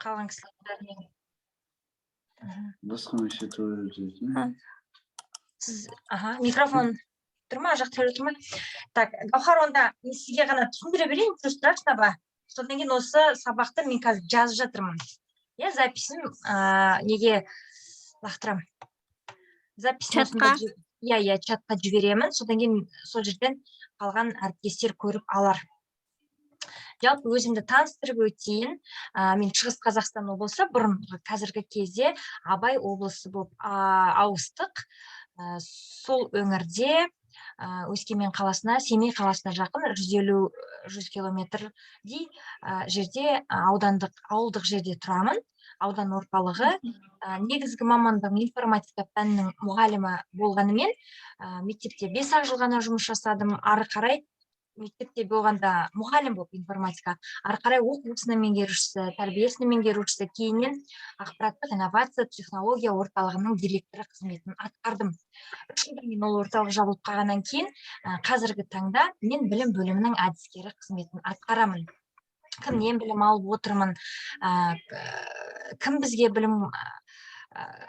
Қалған кісілердің. Басқа нәрсе туралы. А. Сіз, аха, микрофон тұр ма, жақта тұр ма? Так, Гаухар, онда мен сізге ғана түсіндіре берейін, ничего страшного. Содан кейін осы сабақты мен қазір жазып жатырмын, иә, записін неге лақтырамын, записін осында. Чатқа? Иә, чатқа жіберемін. Содан кейін сол жерден қалған әріптестер көріп алар. Жалпы өзімді таныстырып өтейін. Мен Шығыс Қазақстан облысы, бұрын, қазіргі кезде Абай облысы болып ауыстық. Сол өңірде, Өскемен қаласына, Семей қаласына жақын 150, 100 километрдей жерде, аудандық, ауылдық жерде тұрамын, аудан орталығы. Негізгі мамандығым информатика пәнінің мұғалімі болғанымен, мектепте 5-ақ жыл ғана жұмыс жасадым. Ары қарай мектепте болғанда мұғалім болып информатика, ары қарай оқу ісінің меңгерушісі, тәрбие ісінің меңгерушісі, кейіннен ақпараттық инновация технология орталығының директоры қызметін атқардым. 3 жылдан кейін ол орталық жабылып қалғаннан кейін, қазіргі таңда мен білім бөлімінің әдіскері қызметін атқарамын. Кімнен білім алып отырмын, кім бізге білім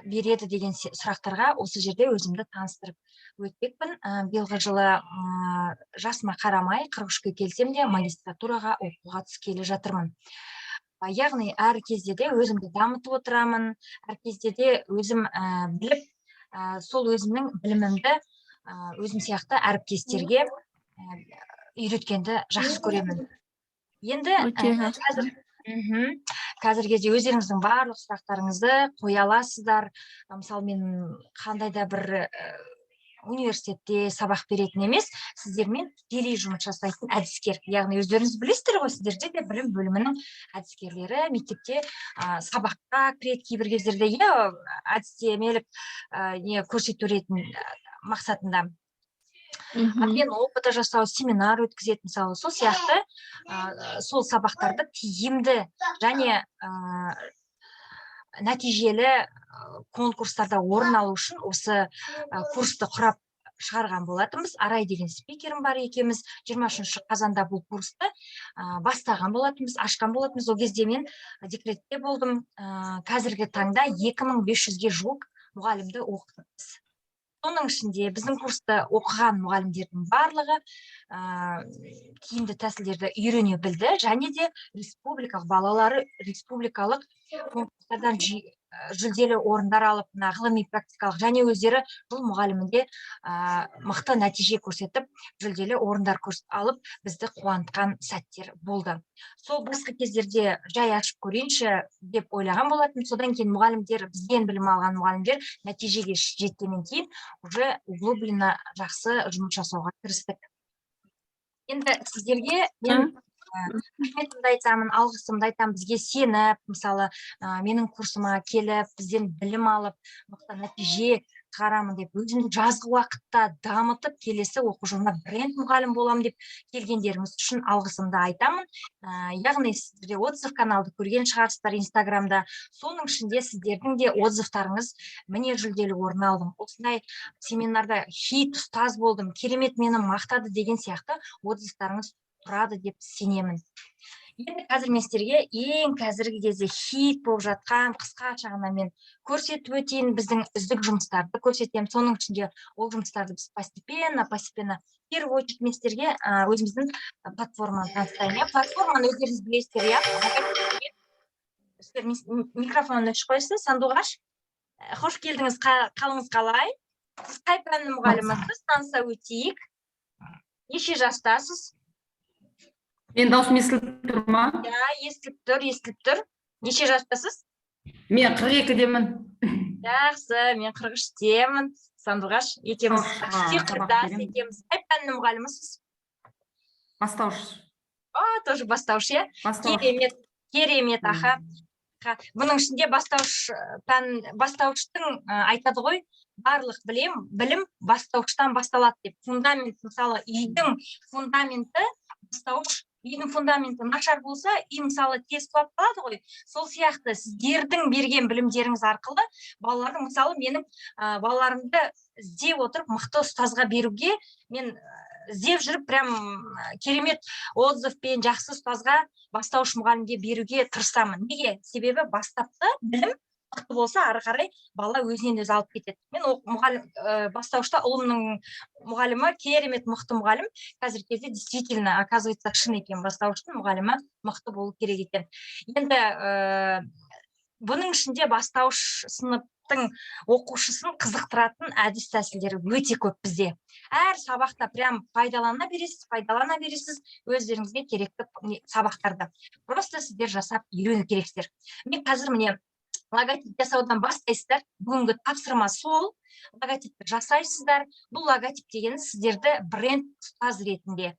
береді деген сұрақтарға осы жерде өзімді таныстырып өтпекпін. Биылғы жылы, жасыма қарамай, 43-ке келсем де, магистратураға оқуға түскелі жатырмын. Яғни әр кезде де өзімді дамытып отырамын, әр кезде де өзім біліп, сол өзімнің білімімді өзім сияқты әріптестерге үйреткенді жақсы көремін. Енді Өте жақсы. қазір қазіргі кезде өздеріңіздің барлық сұрақтарыңызды қоя аласыздар. Мысалы, мен қандай да бір университетте сабақ беретін емес, сіздермен тікелей жұмыс жасайтын әдіскер. Яғни өздеріңіз білесіздер ғой, сіздерде де білім бөлімінің әдіскерлері мектепте сабаққа кіреді кейбір кездерде, иә, әдістемелік не көрсету ретін мақсатында обмен опыта жасау, семинар өткізеді, мысалы, сол сияқты. Сол сабақтарды тиімді және нәтижелі конкурстарда орын алу үшін осы курсты құрап шығарған болатынбыз. Арай деген спикерім бар, екеуміз 23 қазанда бұл курсты бастаған болатынбыз, ашқан болатынбыз. Ол кезде мен декретте болдым. Қазіргі таңда 2500-ге жуық мұғалімді оқытыппыз. Соның ішінде біздің курсты оқыған мұғалімдердің барлығы тиімді тәсілдерді үйрене білді және де республикалық балалары республикалық конкурстардан жүлделі орындар алып, мына ғылыми практикалық және өздері жыл мұғалімінде мықты нәтиже көрсетіп, жүлделі орындар алып, бізді қуантқан сәттер болды. Сол басқа кездерде жай ашып көрейінші деп ойлаған болатын. Содан кейін мұғалімдер, бізден білім алған мұғалімдер нәтижеге жеткеннен кейін уже углубленно жақсы жұмыс жасауға кірістік. Енді сіздерге мен рахметімді айтамын, алғысымды айтамын. Бізге сеніп, мысалы, менің курсыма келіп, бізден білім алып, мықты нәтиже шығарамын деп, өзімді жазғы уақытта дамытып, келесі оқу жылына бренд мұғалім боламын деп келгендеріңіз үшін алғысымды айтамын. Яғни сіздер де отзыв каналды көрген шығарсыздар Инстаграмда. Соның ішінде сіздердің де отзывтарыңыз: «Міне, жүлделі орын алдым, осындай семинарда хит ұстаз болдым, керемет, мені мақтады» деген сияқты отзывтарыңыз тұрады деп сенемін. Енді қазір мен сіздерге ең қазіргі кезде хит болып жатқан қысқаша ғана мен көрсетіп өтейін, біздің үздік жұмыстарды көрсетемін. Соның ішінде ол жұмыстарды біз постепенно, постепенно, в первую очередь мен сіздерге өзіміздің платформаны таныстырайын, иә. Платформаны өздеріңіз білесіздер, иә. Сіздер микрофонын өшіріп қойсыз. Сандуғаш, қош келдіңіз. Қалыңыз қалай? Сіз қай пәннің мұғалімісіз? Таныса өтейік. Неше жастасыз? Мен даусым естіліп тұр ма? Иә, естіліп тұр, естіліп тұр. Неше жастасыз? Мен 42-демін. Жақсы, мен 43-темін. Сандуғаш екеуміз Сабақ почти құрдас беремін. екеуміз. Қай пәннің мұғалімісіз? Бастауыш. А, тоже бастауыш, иә? Бастауыш. Керемет, керемет, аха. Бұның ішінде бастауыш пән, бастауыштың айтады ғой, барлық білім бастауыштан басталады деп. Фундамент, мысалы, үйдің фундаменті бастауыш. Үйдің фундаменті нашар болса, үй, мысалы, тез құлап қалады ғой. Сол сияқты сіздердің берген білімдеріңіз арқылы балалардың, мысалы, менің балаларымды іздеп отырып, мықты ұстазға беруге мен Іздеп жүріп, прям керемет отзывпен жақсы ұстазға, бастауыш мұғалімге беруге тырысамын. Неге? Себебі бастапқы білім мықты болса, ары қарай бала өзінен өзі алып кетеді. Мен ол мұғалім, бастауышта ұлымның мұғалімі керемет мықты мұғалім. Қазіргі кезде действительно, оказывается, шын екен, бастауыштың мұғалімі мықты болу керек екен. Енді бұның ішінде бастауыш сыныптың оқушысын қызықтыратын әдіс тәсілдері өте көп бізде. Әр сабақта прям пайдалана бересіз, пайдалана бересіз өздеріңізге керекті сабақтарды. Просто сіздер жасап үйрену керексіздер. Мен қазір, міне, логотип жасаудан бастайсыздар. Бүгінгі тапсырма сол, логотипті жасайсыздар. Бұл логотип деген сіздерді бренд ұстаз ретінде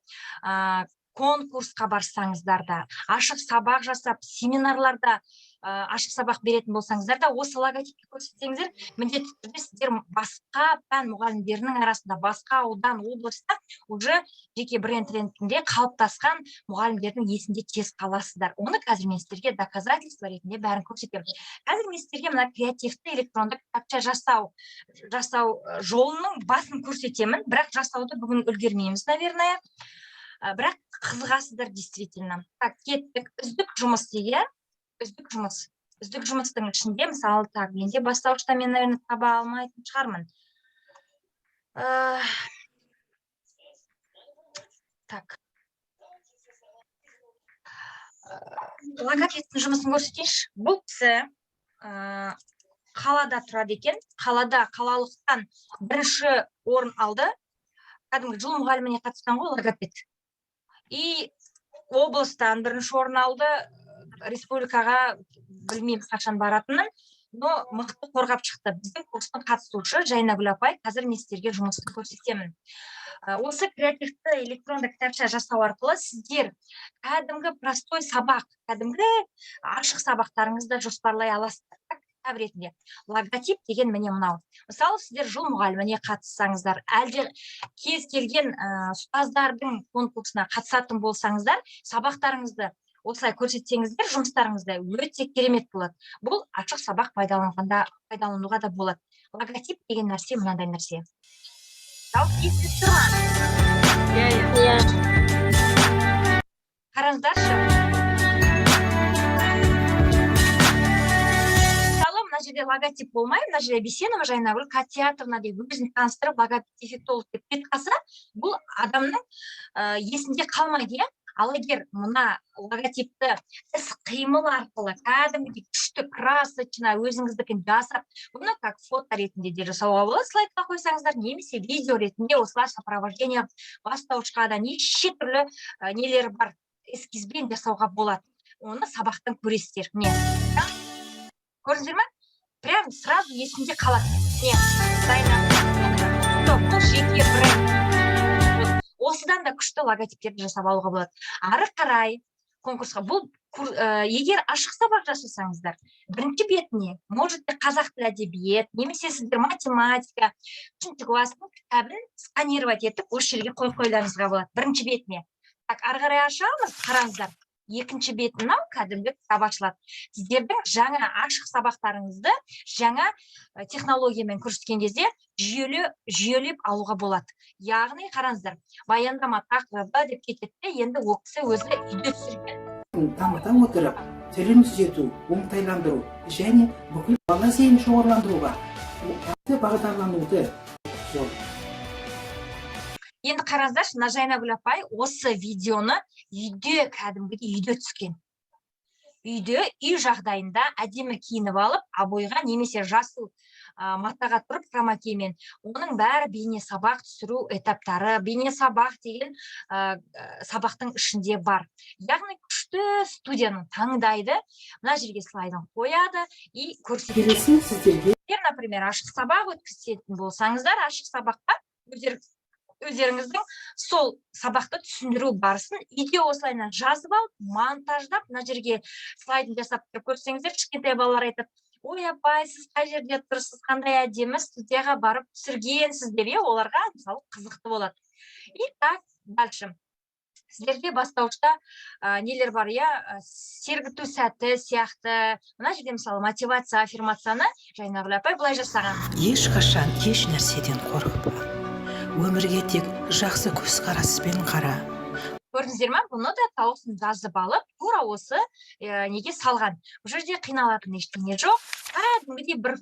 конкурсқа барсаңыздар да, ашық сабақ жасап, семинарларда ашық сабақ беретін болсаңыздар да, осы логотипті көрсетсеңіздер, міндетті түрде сіздер басқа пән мұғалімдерінің арасында, басқа аудан, облыста уже жеке бренд ретінде қалыптасқан мұғалімдердің есінде тез қаласыздар. Оны қазір мен сіздерге доказательство ретінде бәрін көрсетемін. Қазір мен сіздерге мына креативті электронды кітапша жасау жолының басын көрсетемін, бірақ жасауды бүгін үлгермейміз, наверное. Бірақ қызығасыздар действительно. Так, кеттік. Үздік жұмыс, иә, үздік жұмыс. Үздік жұмыстың ішінде, мысалы, так, менде бастауышта мен, наверное, таба алмайтын шығармын. Так, логопедтің жұмысын көрсетейінші. Бұл кісі қалада тұрады екен. Қалада, қалалықтан бірінші орын алды. Кәдімгі жыл мұғаліміне қатысқан ғой логопед. И облыстан бірінші орын алды, республикаға білмеймін қашан баратынын, но мықты қорғап шықты. Біздің курстың қатысушы Жайнагүл апай. Қазір мен сіздерге жұмысты көрсетемін. Осы креативті электронды кітапша жасау арқылы сіздер кәдімгі простой сабақ, кәдімгі ашық сабақтарыңызды жоспарлай аласыздар кітап ретінде. Логотип деген міне мынау. Мысалы, сіздер жыл мұғаліміне қатыссаңыздар, әлде кез келген ұстаздардың конкурсына қатысатын болсаңыздар, сабақтарыңызды осылай көрсетсеңіздер, жұмыстарыңызды, өте керемет болады. Бұл ашық сабақ пайдаланғанда пайдалануға да болады. Логотип деген нәрсе мынандай нәрсе. Дауыс естіліп тұр ма? Иә. Иә. Қараңыздаршы, мысалы, мына жерде логотип болмай, мына жерде «Бейсенова Жайнагүл Катиятовна» деп өзін таныстырып, логопед, дефектолог деп кетіп қалса, бұл адамның есінде қалмайды, иә. Ал егер мына логотипті іс қимыл арқылы кәдімгідей күшті, красочно өзіңіздікін жасап, бұны как фото ретінде де жасауға болады, слайдқа қойсаңыздар, немесе видео ретінде осылай сопровождение, бастауышқа да неше түрлі нелері бар, эскизбен жасауға болады. Оны сабақтан көресіздер. Міне, көрдіңіздер ма? Прям сразу есінде қалады. Міне, бұл жеке бренд. Вот, осыдан да күшті логотиптерді жасап алуға болады ары қарай конкурсқа. Бұл егер ашық сабақ жасасаңыздар, бірінші бетіне можете қазақ тілі, әдебиет немесе сіздер математика үшінші класстың кітабын сканировать етіп, осы жерге қойып қоюларыңызға болады бірінші бетіне. Так, ары қарай ашамыз. Қараңыздар, екінші бет мынау, кәдімгі кітап ашылады. Сіздердің жаңа ашық сабақтарыңызды жаңа технологиямен көрсеткен кезде жүйелі, жүйелеп алуға болады. Яғни, қараңыздар, баяндама тақырыбы деп кетеді де, енді ол кісі өзі үйде түсірген. Дамыта отырып, тілін түзету, оңтайландыру және бүкіл бала зейінін шоғырландыруға бағдарлануды жол. Енді қараңыздаршы, мына Жайнагүл апай осы видеоны үйде, кәдімгідей үйде түскен. Үйде, үй жағдайында әдемі киініп алып, обойға немесе жасыл матаға тұрып, хромакеймен. Оның бәрі бейне сабақ түсіру этаптары, бейне сабақ деген сабақтың ішінде бар. Яғни күшті студияны таңдайды, мына жерге слайдын қояды и көрсетеді. Келесі сіздерге Сіздер, например, ашық сабақ өткізетін болсаңыздар, ашық сабаққа өздеріңіздің сол сабақты түсіндіру барысын үйде осылайынан жазып алып, монтаждап, мына жерге слайдын жасап тұрып көрсеңіздер, кішкентай балалар айтады: «Ой, апай, сіз қай жерде тұрсыз, қандай әдемі студияға барып түсіргенсіз», — деп, иә, оларға, мысалы, қызықты болады. И так дальше. Сіздерде бастауышта нелер бар, иә, сергіту сәті сияқты. Мына жерде, мысалы, мотивация, аффирмацияны Жайнагүл апай былай жасаған. Ешқашан еш нәрседен қорықпа. Өмірге тек жақсы көзқараспен қара. Көрдіңіздер ма? Бұны да дауысын жазып алып, тура осы неге салған. Бұл жерде қиналатын ештеңе жоқ. Кәдімгідей бір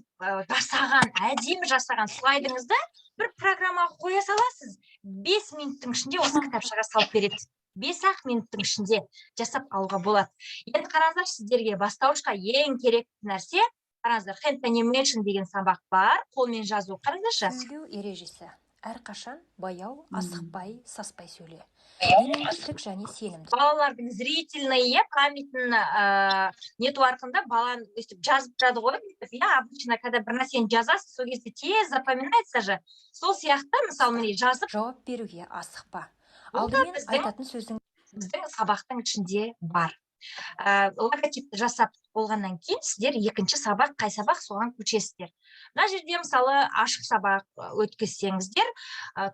жасаған, әдемі жасаған слайдыңызды бір программаға қоя саласыз. 5 минуттың ішінде осы кітапшаға салып береді. 5-ақ минуттың ішінде жасап алуға болады. Енді қараңыздар, сіздерге бастауышқа ең керек нәрсе, қараңыздар, Hand Animation деген сабақ бар, қолмен жазу. Қараңыздаршы. Сөйлеу ережесі: әрқашан баяу, асықпай, саспай сөйле. Денеңді тік және сенімді Балалардың зрительный, иә, память ін нету арқында баланы өйстіп жазып тұрады ғой, иә. Обычно, когда бір нәрсені жазасыз, сол кезде тез запоминается же. Сол сияқты, мысалы, міне, жазып. Жауап беруге асықпа. Бұл да Алдымен айтатын сөзің біздің сабақтың ішінде бар. Логотипті жасап болғаннан кейін сіздер екінші сабақ қай сабақ, соған көшесіздер. Мына жерде, мысалы, ашық сабақ өткізсеңіздер,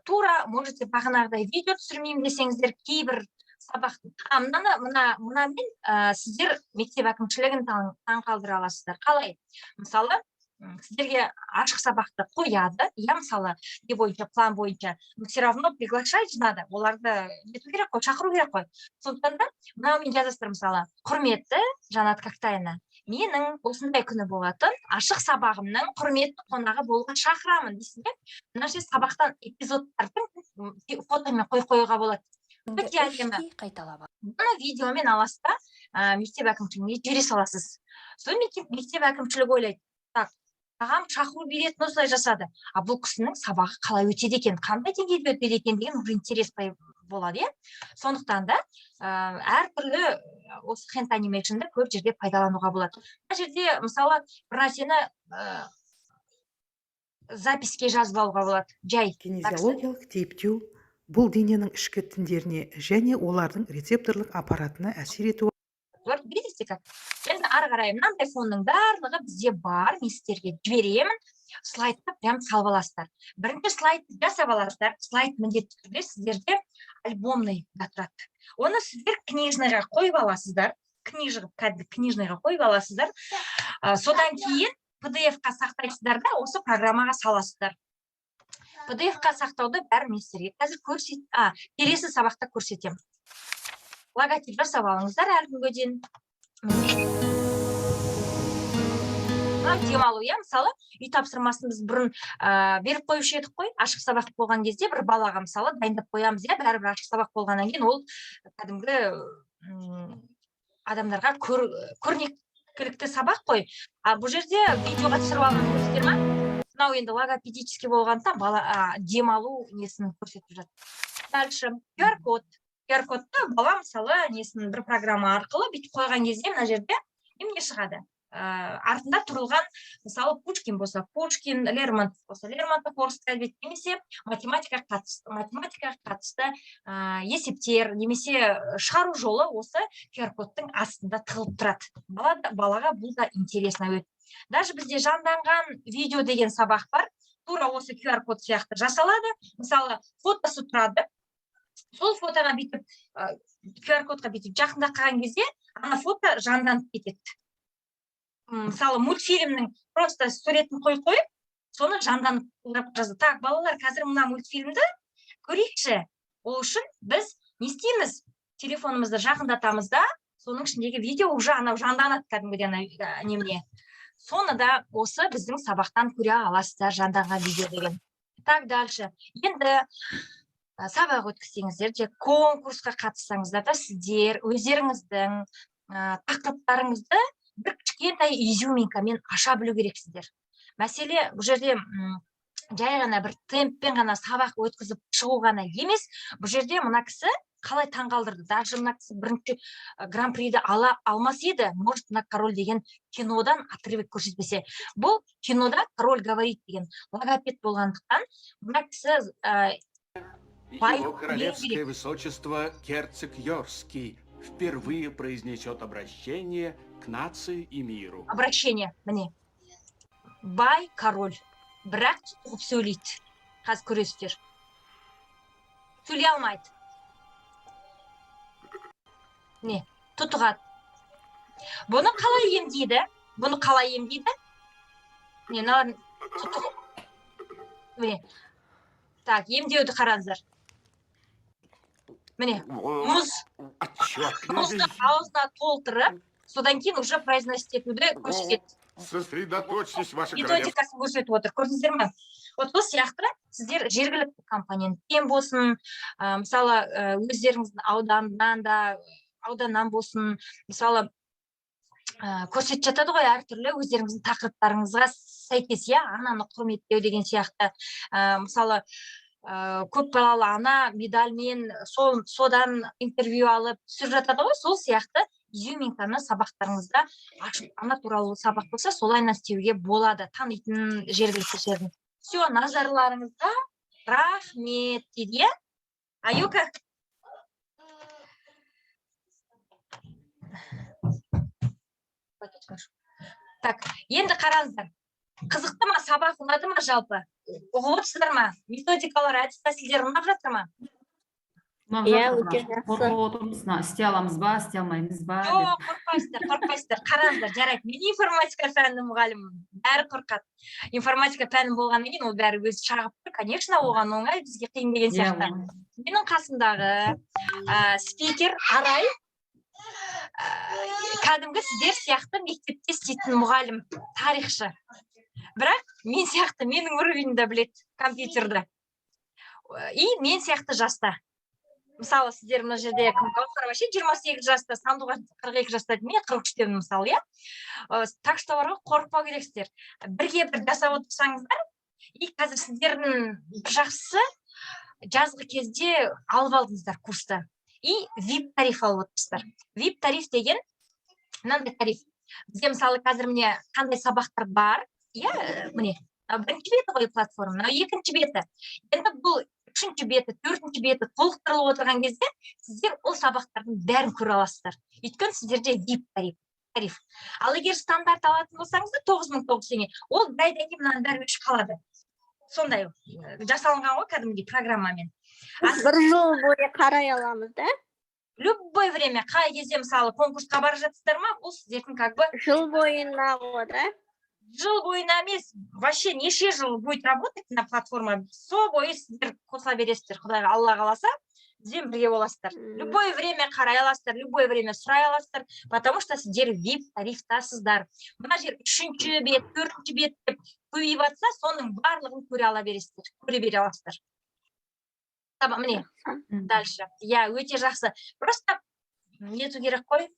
тура можете бағанағыдай видео түсірмеймін десеңіздер, кейбір сабақ, а мынаны, мынамен сіздер мектеп әкімшілігін таң қалдыра аласыздар. Қалай? Мысалы, сіздерге ашық сабақты қояды, иә, мысалы, не бойынша, план бойынша, но все равно приглашать же надо, оларды нету керек қой, шақыру керек қой. Сондықтан да мынаумен жазасыздар, мысалы: «Құрметті Жанат Көктаевна, менің осындай күні болатын ашық сабағымның құрметті қонағы болуға шақырамын», — дейсіз де, мына жерде сабақтан эпизодтардың фотомен қойып қоюға болады. Өте әдемі. Іштей қайталап ал. Бұны видеомен аласыз да, мектеп әкімшілігіне жібере саласыз. Содан мектеп әкімшілігі ойлайды: «Так, ағам шақыру билетін осылай жасады, а бұл кісінің сабағы қалай өтеді екен, қандай деңгейде өтеді екен?» деген уже интерес болады, иә. Сондықтан да әртүрлі осы Hand Animation ды көп жерде пайдалануға болады. Мына жерде, мысалы, бір нәрсені запись ке жазып алуға болады жай. Кинезиологиялық кейіптеу — бұл дененің ішкі тіндеріне және олардың рецепторлық аппаратына әсер ету. Вот видите как. Енді ары қарай мынандай фонның барлығы бізде бар, мен сіздерге жіберемін. Слайдты прям салып аласыздар. Бірінші слайдты жасап аласыздар. Слайд міндетті түрде сіздерде альбомный да тұрады. Оны сіздер книжный ға қойып аласыздар. Книжный, кәдімгі книжный ға қойып аласыздар. Содан кейін PDF-қа сақтайсыздар да, осы программаға саласыздар. PDF-қа сақтауды бәрін мен сіздерге қазір көрсет, келесі сабақта көрсетемін. Логотип жасап алыңыздар әлі күнге дейін. Мынау демалу, иә. Мысалы, үй тапсырмасын біз бұрын беріп қоюшы едік қой. Ашық сабақ болған кезде бір балаға, мысалы, дайындап қоямыз, иә. Бәрібір ашық сабақ болғаннан кейін ол кәдімгі адамдарға көрнекілікті сабақ қой. А бұл жерде видеоға түсіріп алған, көрдіңіздер ма? Мынау енді логопедический болғандықтан, бала демалу несін көрсетіп жатыр. Дальше QR код. QR кодты бала, мысалы, несін, бір программа арқылы бүйтіп қойған кезде мына жерде немене шығады? Артында тұрылған, мысалы, Пушкин болса Пушкин, Лермонтов болса Лермонтов, орыс әдебиеті немесе математикаға қатысты есептер немесе шығару жолы осы QR кодтың астында тығылып тұрады. Балаға бұл да интересно өте. Даже бізде жанданған видео деген сабақ бар. Тура осы QR код сияқты жасалады. Мысалы, фотосы тұрады, сол фотоға бүйтіп, QR кодқа бүйтіп жақындап қалған кезде ана фото жанданып кетеді. Мысалы, мультфильмнің просто суретін қойып қойып, соны жанданып жазды. Так, балалар, қазір мына мультфильмді көрейікші. Ол үшін біз не істейміз? Телефонымызды жақындатамыз да, соның ішіндегі видео уже анау жанданады кәдімгідей ана немене. Соны да осы біздің сабақтан көре аласыздар, жанданған видео деген. Так, дальше. Енді сабақ өткізсеңіздер де, конкурсқа қатыссаңыздар да, сіздер өздеріңіздің тақырыптарыңызды бір кішкентай изюминка мен аша білу керексіздер. Мәселе бұл жерде жай ғана бір темппен ғана сабақ өткізіп шығу ғана емес. Бұл жерде мына кісі қалай таңғалдырды. Даже мына кісі бірінші гран-приді ала алмас еді, может, мына «Король» деген кинодан отрывок көрсетпесе. Бұл кинода «Король говорит» деген логопед болғандықтан, мына кісі Его королевское высочество герцог Йоркский впервые произнесет обращение к нации и миру. Обращение, міне, бай король, бірақ тұтығып сөйлейді. Қазір көресіздер, сөйлей алмайды, міне, тұтығады. Бұны қалай емдейді? Бұны қалай емдейді? Міне, мыналар, міне. Так, емдеуді қараңыздар. Міне, мұз, мұзды Отчетливей. аузына толтырып, содан кейін уже произносить етуді көрсетеді. Сосредоточьтесь, ваше королевство. Методикасын көрсетіп отыр, көрдіңіздер ме? Вот сол сияқты сіздер жергілікті компоненттен болсын, мысалы, өздеріңіздің ауданнан да, ауданнан болсын, мысалы, көрсетіп жатады ғой әртүрлі өздеріңіздің тақырыптарыңызға сәйкес, иә, ананы құрметтеу деген сияқты. Мысалы, көп балалы ана медальмен, сол содан интервью алып түсіріп жатады ғой. Сол сияқты изюминканы сабақтарыңызда ашып, ана туралы сабақ болса, солайынан істеуге болады, танитын жергілікті жердің. Все, назарларыңызға рахмет дейді, иә, Аюка. Так, енді қараңыздар, қызықты ма сабақ, ұнады ма жалпы, ұғып отырсыздар ма? Методикалар, әдіс тәсілдер ұнап жатыр ма? Ұнап Иә, жатыр, өте бірақ жақсы. қорқып отырмыз, мына істей аламыз ба, істей алмаймыз ба деп. Жоқ, қорықпайсыздар, қорықпайсыздар. Қараңыздар, жарайды, мен информатика пәнінің мұғалімімін, бәрі қорқады. Информатика пәні болғаннан кейін ол бәрі өзі шағып тұр, конечно, оған оңай, бізге қиын деген Иә, сияқты. оңай. Менің қасымдағы спикер Арай, кәдімгі сіздер сияқты мектепте істейтін мұғалім, тарихшы, бірақ мен сияқты, менің уровеньімді біледі компьютерді и мен сияқты жаста. Мысалы, сіздер мына жерде кім, Гаухар вообще 28 жаста, Сандуғаш 42 жаста, мен 43-темін, мысалы, иә. Так что бар ғой, қорықпау керексіздер, бірге бір жасап отырсаңыздар. И қазір сіздердің бір жақсысы, жазғы кезде алып алдыңыздар курсты и VIP тариф алып отырсыздар. VIP тариф деген мынандай тариф бізде, мысалы, қазір міне қандай сабақтар бар, иә, міне, мынау бірінші беті ғой платформа, мынау екінші беті, енді бұл үшінші беті, төртінші беті толықтырылып отырған кезде сіздер ол сабақтардың бәрін көре аласыздар, өйткені сіздерде VIP тариф. Ал егер стандарт алатын болсаңыздар, 9900 теңге, ол бір айдан кейін мынаның бәрі өшіп қалады. Сондай жасалынған ғой кәдімгідей программамен. Біз бір жыл бойы қарай аламыз да? Любое время, қай кезде, мысалы, конкурсқа бара жатсыздар ма, бұл сіздердің как бы Жыл бойына ғой да? Жыл бойына емес, вообще неше жыл будет работать на платформа, сол бойы сіздер қосыла бересіздер. Құдайға, Алла қаласа, бізбен бірге боласыздар. Любое время қарай аласыздар, любое время сұрай аласыздар, потому что сіздер VIP тарифтасыздар. Мына жер үшінші бет, төртінші бет деп көбейіп жатса, соның барлығын көре ала бересіздер, көре бере аласыздар. Міне, дальше, иә, өте жақсы. Просто нету керек қой.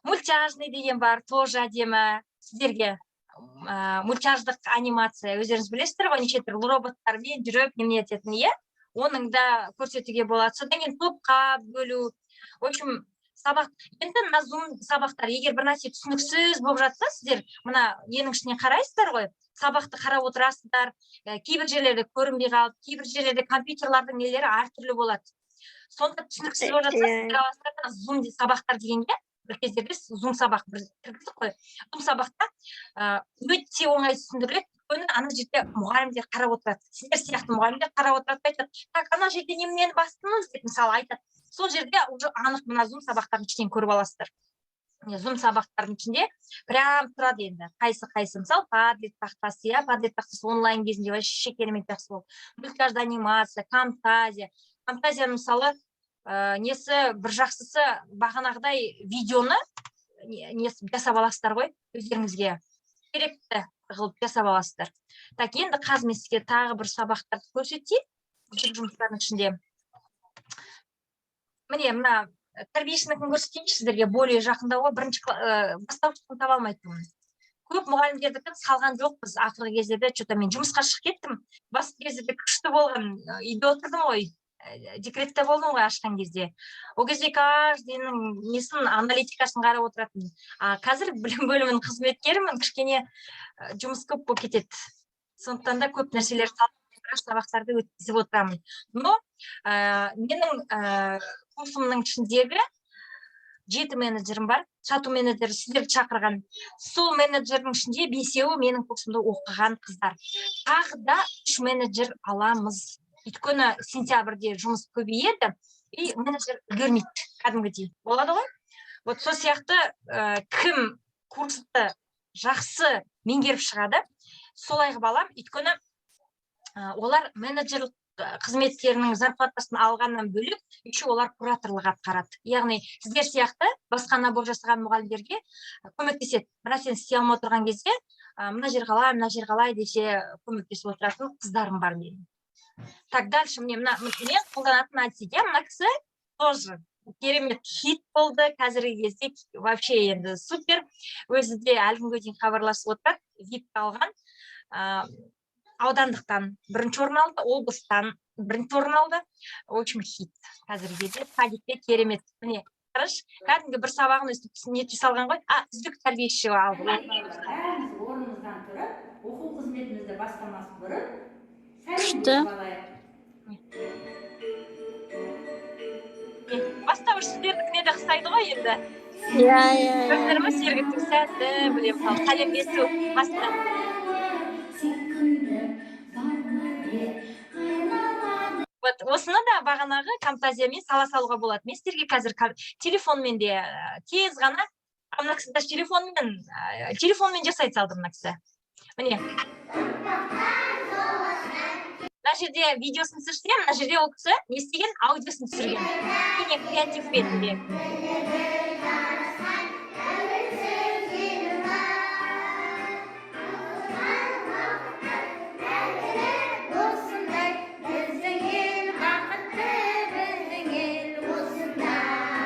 Мультяжный деген бар, тоже әдемі сіздерге, мультяждық анимация, өздеріңіз білесіздер ғой, неше түрлі роботтармен жүріп немене ететін, иә, оның да көрсетуге болады. Содан кейін топқа бөлу, в общем, сабақ. Енді мына зум сабақтар, егер бір нәрсе түсініксіз болып жатса, сіздер мына ненің ішіне қарайсыздар ғой, сабақты қарап отырасыздар. Кейбір жерлерде көрінбей қалып, кейбір жерлерде компьютерлардың нелері әртүрлі болады, сонда түсініксіз болып жатса, сіздер аласыздар да зум сабақтар дегенге, бір кездерде зум сабақ бір кіргіздік қой, зум сабақта өте оңай түсіндіріледі, өйткені ана жерде мұғалімдер қарап отырады, сіздер сияқты мұғалімдер қарап отырады да айтады: «Так, ана жерде неменені бастыңыз?» деп, мысалы, айтады. Сол жерде уже анық мына зум сабақтардың ішінен көріп аласыздар. Міне, зум сабақтардың ішінде прям тұрады енді қайсы қайсы, мысалы, Падлет тақтасы, иә, Падлет тақтасы онлайн кезінде вообще керемет жақсы болды. Мультяжды анимация, Камтазия. Камтазияның, мысалы, несі бір жақсысы, бағанағыдай видеоны несі жасап аласыздар ғой, өздеріңізге керекті қылып жасап аласыздар. Так, енді қазір мен сізге тағы бір сабақтарды көрсетейін жүк жұмыстарының ішінде. Міне, мына тәрбиешінікін көрсетейінші сіздерге, более жақындау ғой. Бірінші бастауыштың таба алмай тұрмын, көп мұғалімдердікін салған жоқпыз ақырғы кездерде, че то мен жұмысқа шығып кеттім. Басқа кездерде күшті болған, үйде отырдым ғой, декретте болдым ғой ашқан кезде. Ол кезде каждыйның несін, аналитикасын қарап отыратын. А қазір білім бөлімінің қызметкерімін, кішкене жұмыс көп болып кетеді, сондықтан да көп нәрселер сабақтарды өткізіп отырамын. Но менің курсымның ішіндегі жеті менеджерім бар, сату менеджері, сіздерді шақырған. Сол менеджердің ішінде бесеуі менің курсымда оқыған қыздар. Тағы да үш менеджер аламыз, өйткені сентябрьде жұмыс көбейеді и менеджер үлгермейді кәдімгідей болады ғой. Вот сол сияқты, кім курсты жақсы меңгеріп шығады, солай қылып аламын, өйткені Олар менеджерлік қызметтерінің зарплатасын алғаннан бөлек, еще олар кураторлық атқарады, яғни сіздер сияқты басқа набор жасаған мұғалімдерге көмектеседі. Бір нәрсені істей алмай отырған кезде, мына жер қалай, мына жер қалай десе, көмектесіп отыратын қыздарым бар менің. Так, дальше. Міне, мына мен қолданатын әдіс, иә. Мына кісі тоже керемет хит болды қазіргі кезде, вообще енді супер. Өзі де әлі күнге дейін хабарласып отырады. ВИП алған, аудандықтан бірінші орын алды, облыстан бірінші орын алды. В общем, хит қазіргі кезде садикте, керемет. Міне, қарашы, кәдімгі бір сабағын өстіп нете салған ғой. А, үздік тәрбиеші алды. Бәріміз орнымыздан тұрып, оқу қызметімізді бастамас бұрын Күшті. сәлем алайық. Міне, бастауыш сіздердікіне де ұқсайды ғой енді. Иә, иә, иә. Көрдіңдер ма, Сергектің сәті білемін, мысалы, сәлемдесу баста. Вот осыны да бағанағы Камтазиямен сала салуға болады. Мен сіздерге қазір телефонмен де тез ғана, а мына кісі даже телефонмен жасай салды мына кісі. Міне, мына жерде видеосын түсірсе, мына жерде ол кісі не істеген? Аудиосын түсірген. Міне, креатив ретінде.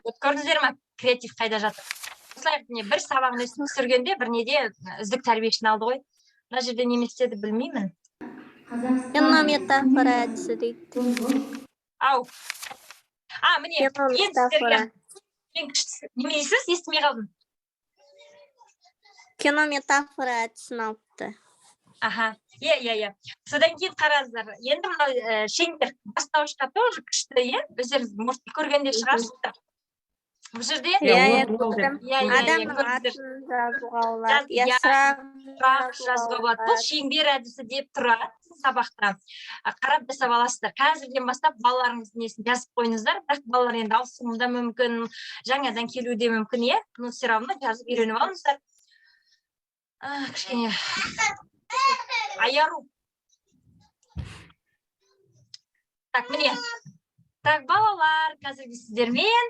Вот көрдіңіздер ма, креатив қайда жатыр? Осылай, міне, бір сабағын өстіп түсіргенде, бір неде үздік тәрбиешіні алды ғой. Мына жерде неме істеді, білмеймін. Кинометафора әдісі дейді. Ау, а, міне, ең Кинометафора. сіздерге ең күштісі неме дейсіз? Естімей қалдым. Кинометафора әдісін алыпты. Аха, иә, иә, иә. Содан кейін қараңыздар, енді мынау шеңбер бастауышқа тоже күшті, иә. Өздеріңіз, может, көрген де шығарсыздар бұл жерде. Иә, иә, Word wall деп. көрдім. Иә, иә, иә, Адамның көрдіңіздер. атын жазуға болады. Иә, Иә, сұрақ сұрақ жазуға болады. Бұл шеңбер әдісі деп тұрады сабақта. Қарап жасап аласыздар. Қазірден бастап балаларыңыздың несін жазып қойыңыздар. Бірақ балалар енді ауысуы да мүмкін, жаңадан келуі де мүмкін, иә. Но все равно жазып үйреніп алыңыздар. Кішкене аяру. Так, міне. Так, балалар, қазір біз сіздермен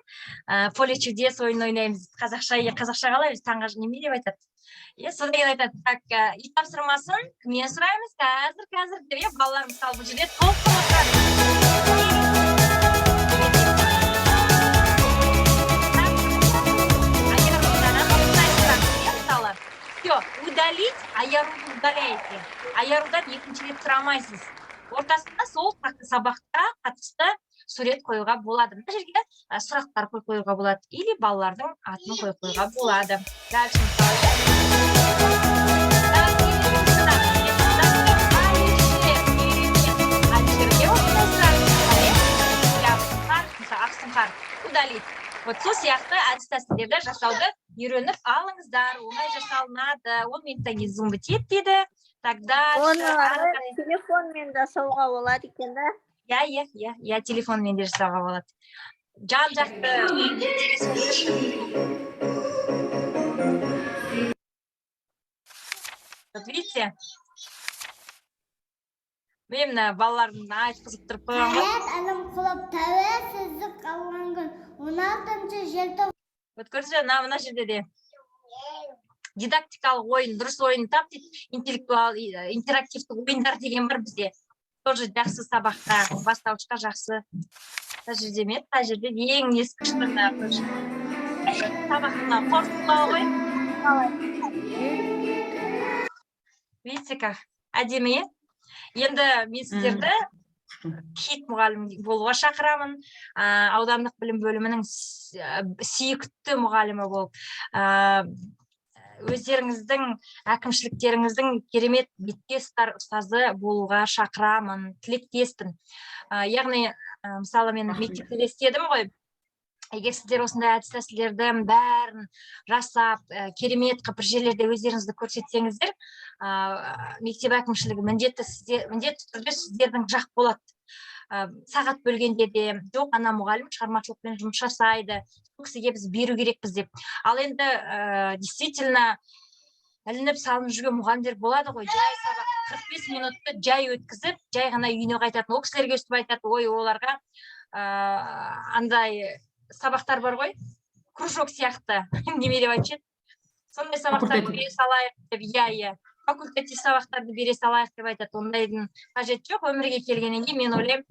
«Поле чудес» ойынын ойнаймыз. Қазақша, иә, қазақша қалай біз, таңға неме деп айтады? Иә, содан кейін айтады, так, үй тапсырмасын кімнен сұраймыз? Қазір, қазір деп, иә, балалар мысалы бұл жерде толқып отырады. Так, Аярудан мысалы. Все, удалить, Аяруды удаляете. Аярудан екінші рет сұрамайсыз. Ортасында сол сабақта қатысты сурет қоюға болады. Мына жерге сұрақтар қойып қоюға болады или балалардың атын қойып қоюға болады. Дальше мысалы, иә. Так, келесі сұрақ. Алишер. Алишерге осындай сұрақ. Иә, мысалы, Ақсұңқар. Удалить. Вот сол сияқты әдіс тәсілдерді жасауды үйреніп алыңыздар. Оңай жасалынады. 10 минуттан кейін зум бітеді дейді. Тогда Оны ары қарай. телефонмен жасауға болады екен да. Иә, иә, иә, иә, телефонмен де жасауға болады. Жан жақты. Вот видите? Мен мына балалардың айтқызып тұрып қойған ғой. Әлем құлап, тәуелсіздік алған күн 16 желтоқсан. Вот көрдіңіз бе, мына жерде де дидактикалық ойын, дұрыс ойын тап дейді, интеллектуал, интерактивті ойындар деген бар бізде. Тоже жақсы сабаққа, бастауышқа жақсы. Мына жерде ме? Мына жерде ең несі күшті мына сабақтың мына қорытындылауы ғой. Видите, как әдемі, иә? Енді мен сіздерді хит мұғалім болуға шақырамын. Аудандық білім бөлімінің сүйікті мұғалімі болып, өздеріңіздің әкімшіліктеріңіздің керемет бетке ұстар ұстазы болуға шақырамын, тілектеспін. Яғни, мысалы, мен мектепте де істедім ғой. Егер сіздер осындай әдіс тәсілдерді бәрін жасап, керемет қылып бір жерлерде өздеріңізді көрсетсеңіздер, мектеп әкімшілігі міндетті түрде сіздердің жақ болады. Сағат бөлгенде де, жоқ, ана мұғалім шығармашылықпен жұмыс жасайды, сол кісіге біз беру керекпіз деп. Ал енді, действительно ілініп салынып жүрген мұғалімдер болады ғой, жай сабақ 45 минутты жай өткізіп, жай ғана үйіне қайтатын. Ол кісілерге өстіп айтады: ой, оларға андай сабақтар бар ғой, кружок сияқты, неме деп айтушы еді, сондай сабақтарды Факультатив. бере салайық деп. Иә, факультатив сабақтарды бере салайық деп айтады. Ондайдың қажеті жоқ. Өмірге келгеннен кейін, мен ойлаймын,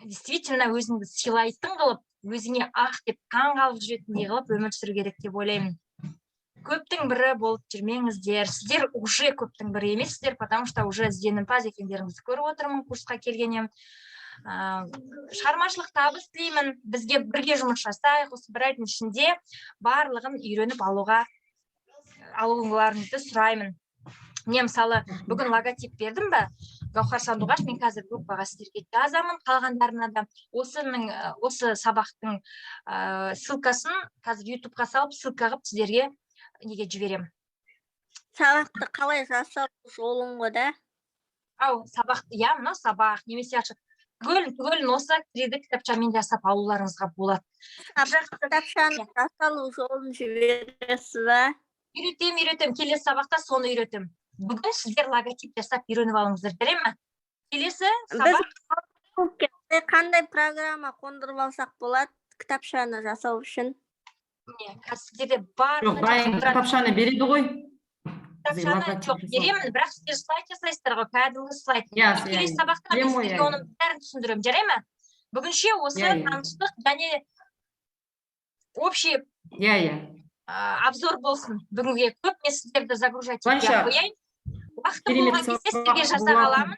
действительно өзіңді сыйлайтын қылып, өзіңе ах деп таң қалып жүретіндей қылып өмір сүру керек деп ойлаймын. Көптің бірі болып жүрмеңіздер. Сіздер уже көптің бірі емессіздер, потому что уже ізденімпаз екендеріңізді көріп отырмын курсқа келгеннен. Шығармашылық табыс тілеймін. Бізге бірге жұмыс жасайық. Осы бір айдың ішінде барлығын үйреніп алуларыңызды сұраймын. Міне, мысалы, бүгін логотип бердім ба, Гаухар, Сандуғаш, мен қазір группаға сіздерге жазамын, қалғандарына да. Осы сабақтың ссылкасын қазір Ютубқа салып, ссылка қылып сіздерге неге жіберемін. Сабақты қалай жасау жолын ғой да. Ау, сабақ, иә, мынау сабақ немесе ашық түгелін, түгелін осы 3D кітапшамен жасап алуларыңызға болады. Кітапшаның жасалу жолын жібересіз ба? Үйретемін, үйретемін, келесі сабақта соны үйретемін. Бүгін сіздер логотип жасап үйреніп алыңыздар, жарай ма? Келесі Біз сабақ. қандай программа қондырып алсақ болады кітапшаны жасау үшін? Міне, қазір сіздерде Жоқ, барлығы дайын жазылып тұрады. кітапшаны береді ғой бізге. Кітапшаны Логотип жоқ, жасау. беремін, бірақ сіздер слайд жасайсыздар ғой, кәдімгі слайд. Иә. Келесі Иә. сабақта мен Білемін ғой, сіздерге иә. оның бәрін түсіндіремін, жарай ма? Бүгінше осы Иә. таныстық және общий иә иә обзор болсын бүгінге. Көп мен сіздерді загружать етпей Былайша, ақ қояйын. Уақытым керемет болған кезде сіздерге сабақ жасап болатын. аламын.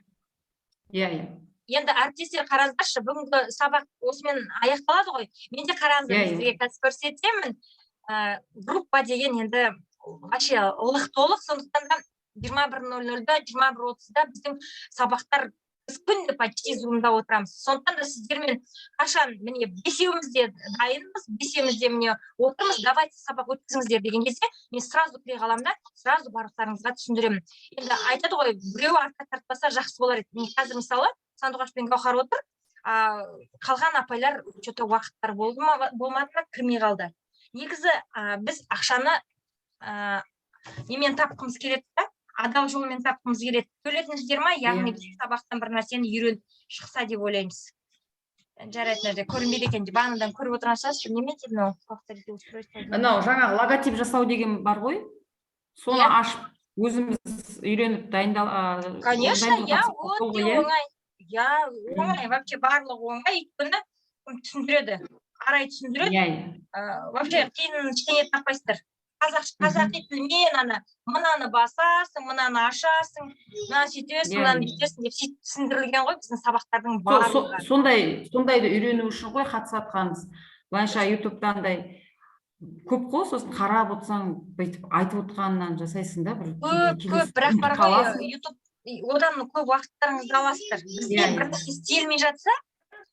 иә иә Енді, әріптестер, қараңыздаршы, бүгінгі сабақ осымен аяқталады ғой. Мен де, қараңыздар, Иә, мен иә. сіздерге қазір көрсетемін. Группа деген енді вообще лық толық, сондықтан да 21:00-да, 21:30-да біздің сабақтар, біз күнде почти Зумда отырамыз. Сондықтан да сіздермен қашан, міне, бесеуміз де дайынбыз, бесеуміз де, міне, отырмыз, давайте сабақ өткізіңіздер деген кезде мен сразу кіре қаламын да, сразу барлықтарыңызға түсіндіремін. Енді айтады ғой, біреу артқа тартпаса, жақсы болар еді. Мен қазір, мысалы, Сандуғаш пен Гауһар отыр, а қалған апайлар че-то уақыттары болды ма, болмады ма, кірмей қалды. Негізі біз ақшаны немен тапқымыз келеді да, адал жолмен тапқымыз келеді, төлетіңіздер ма, яғни Иә. біз сабақтан бір нәрсені үйреніп шықса деп ойлаймыз. Жарайды, мына жерде көрінбейді екен, бағанадан көріп отырған шығарсыз. Неме дейді мынау, повторите устройство? Мынау жаңағы логотип жасау деген бар ғой, соны Иә. ашып, өзіміз үйреніп, дайындал Конечно, дайындалып иә, қатысып өте ғой, иә? оңай, иә, оңай, вообще барлығы оңай, өйткені түсіндіреді, арай түсіндіреді. иә иә Вообще қиын ештеңе таппайсыздар. Қазақ, қазақи тілмен ана мынаны басасың, мынаны ашасың, мынаны сөйтесің, Иә, мынаны иә. бүйтесің деп сөйтіп түсіндірілген ғой біздің сабақтардың барлығы. Сондайды үйрену үшін ғой қатысып жатқанымыз. Былайша, Ютубта андай көп қой, сосын қарап отырсаң, бүйтіп айтып отқанынан жасайсың да бір Көп, кейде. көп, бірақ бар ғой, Қаласың. Ютуб, одан көп уақыттарыңызды аласыздар. Бізде Иә, бір иә. нәрсе істелмей жатса,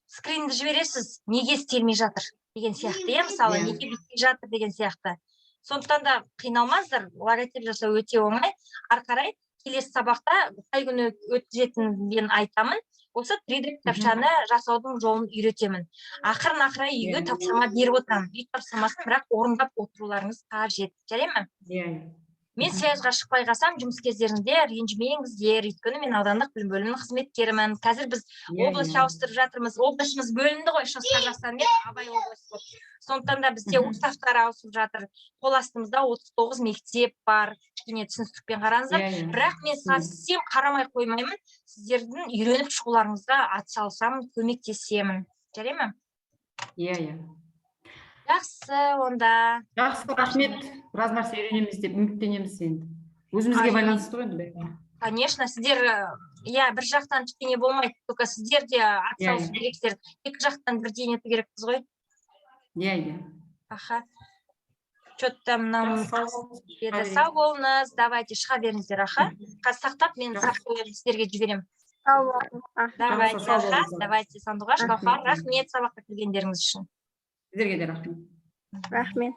скринді жібересіз, неге істелмей жатыр деген сияқты, иә, мысалы, Иә. неге бүйтпей жатыр деген сияқты. Сондықтан да қиналмаңыздар, логотип жасау өте оңай. Ары қарай келесі сабақта қай күні өткізетінін айтамын. Осы 3D кітапшаны жасаудың жолын үйретемін. Ақырын ақыры үйге тапсырма беріп отырамын. Үй тапсырмасын бірақ орындап отыруларыңыз қажет, жарай ма? Иә. Мен связьға шықпай қалсам жұмыс кездерінде, ренжімеңіздер, өйткені мен аудандық білім бөлімінің қызметкерімін. Қазір біз область ауыстырып жатырмыз, облысымыз бөлінді ғой, Шығыс Қазақстан мен Абай облысы болып. Сондықтан да бізде уставтар ауысып жатыр. Қол астымызда 39 мектеп бар, кішкене түсіністікпен қараңыздар. иә иә Бірақ мен совсем қарамай қоймаймын, сіздердің үйреніп шығуларыңызға атсалысамын, көмектесемін, жарай ма? Иә. Жақсы онда. Жақсы, рахмет. Біраз нәрсе үйренеміз деп үміттенеміз енді, өзімізге Ай. байланысты ғой енді бәрі. Конечно, сіздер, иә, бір жақтан ештеңе болмайды, только сіздер де атсалысу керексіздер. Екі жақтан бірдей нету керекпіз ғой. иә иә Аха, че-то мынау Жақсы, сау болыңыз. деді. Шыға Сау болыңыз, давайте, шыға беріңіздер. Аха, қазір сақтап, мен Жақсы. сақтап қоямын, сіздерге жіберемін. Сау болыңыз. Аха. Давайте. Сау Аха. болыңыз. Давайте, Сандуғаш, Рахмет. Гаухар, рахмет сабаққа келгендеріңіз үшін. Сіздерге де рахмет. Рахмет.